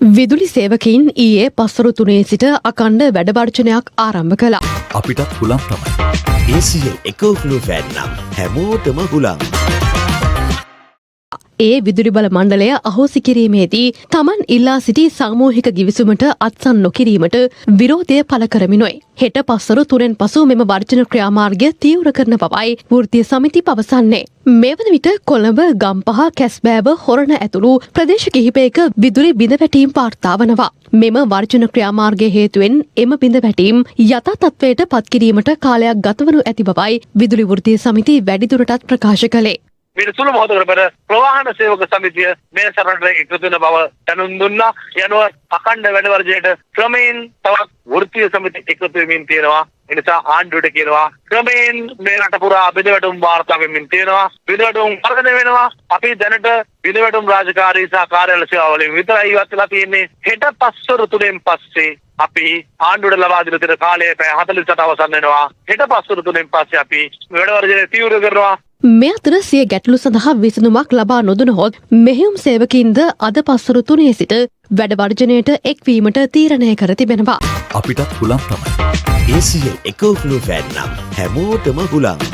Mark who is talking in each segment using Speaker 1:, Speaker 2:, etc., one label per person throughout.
Speaker 1: විදුලි සේවකයින් ඊයේ පස්වරු 3 සිට අඛණ්ඩ වැඩ වර්ජනයක් ආරම්භ කළා.
Speaker 2: අපිටත් හුලම් තමයි.
Speaker 3: ACL EcoFlow fan නම් හැමෝටම හුලං.
Speaker 1: ඒ විදුලි බල මණ්ඩලය අහෝසි කිරීමේදී තමන් ඉල්ලා සිටි සාමූහික ගිවිසුමට අත්සන් නොකිරීමට විරෝධය පළ කරමිනුයි. හෙට පස්වරු 3න් පසු මෙම වර්ජන ක්‍රියාමාර්ගය තීව්‍ර කරන බවයි වෘත්තීය සමිති පවසන්නේ. මේ වන විට කොළඹ, ගම්පහ, කැස්බෑව, හොරණ ඇතුළු ප්‍රදේශ කිහිපයක විදුලි බිඳවැටීම් වාර්තා වනවා. මෙම වර්ජන ක්‍රියාමාර්ගය හේතුවෙන් එම බිඳවැටීම් යථා තත්ත්වයට පත්කිරීමට කාලයක් ගතවනු ඇති බවයි විදුලි වෘත්තීය සමිති වැඩිදුරටත් ප්‍රකාශ කළේ.
Speaker 4: මීට සුළු මොහොතකට පෙර ප්‍රවාහන සේවක සමිතිය මේ සරණට එකතු වෙන බව දැනුම් දුන්නා. ඒ අනුව අඛණ්ඩ වැඩ වර්ජනයට ක්‍රමයෙන් තවත් වෘත්තීය සමිති එකතු වෙමින් තියෙනවා. ඒ නිසා ආණ්ඩුවට කියනවා, ක්‍රමයෙන් මේ රට පුරා බිඳවැටුම් වාර්තා වෙමින් තියෙනවා. බිඳවැටුම් වර්ධනය වෙනවා. අපි දැනට බිඳවැටුම් රාජකාරී සහ කාර්යාල සේවා වලින් විතරයි ඉවත් වෙලා තියෙන්නේ. හෙට පස්වරු 3න් පස්සේ අපි ආණ්ඩුවට ලබා දීලා තියෙන කාලය පැය 48 අවසන් වෙනවා. හෙට පස්වරු 3න් පස්සේ අපි වැඩ වර්ජනය තීව්‍ර කරනවා.
Speaker 1: මේ අතර සිය ගැටලු සඳහා විසඳුමක් ලබා නොදුනහොත් මෙහෙයුම් සේවකයින්ද අද පස්වරු 3 සිට වැඩ වර්ජනයට එක්වීමට තීරණය කර තිබෙනවා.
Speaker 2: අපිටත් හුලම් තමයි.
Speaker 3: ACL EcoFlow fan නම් හැමෝටම හුලං.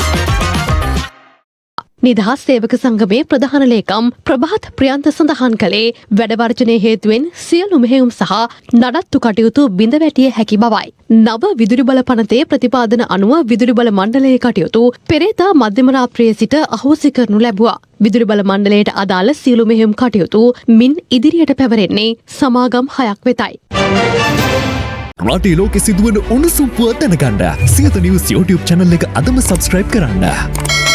Speaker 1: නිදහස් සේවක සංගමේ ප්‍රධාන ලේකම් ප්‍රභාත් ප්‍රියන්ත සඳහන් කළේ වැඩ වර්ජනය හේතුවෙන් සියලු මෙහෙයුම් සහ නඩත්තු කටයුතු බිඳ වැටිය හැකි බවයි. නව විදුලි බල පනතේ ප්‍රතිපාදන අනුව විදුලි බල මණ්ඩලයේ කටයුතු පෙරේදා මධ්‍යම රාත්‍රියේ සිට අහෝසි කරනු ලැබුවා. විදුලි බල මණ්ඩලයට අදාළ සියලු මෙහෙයුම් කටයුතු මින් ඉදිරියට පැවරෙන්නේ සමාගම් හයක් වෙතයි.
Speaker 5: රටේ ලෝකෙ සිදුවන උණුසුම් පුවත් දැනගන්න සියත නිවුස් YouTube channel එක අදම subscribe කරන්න.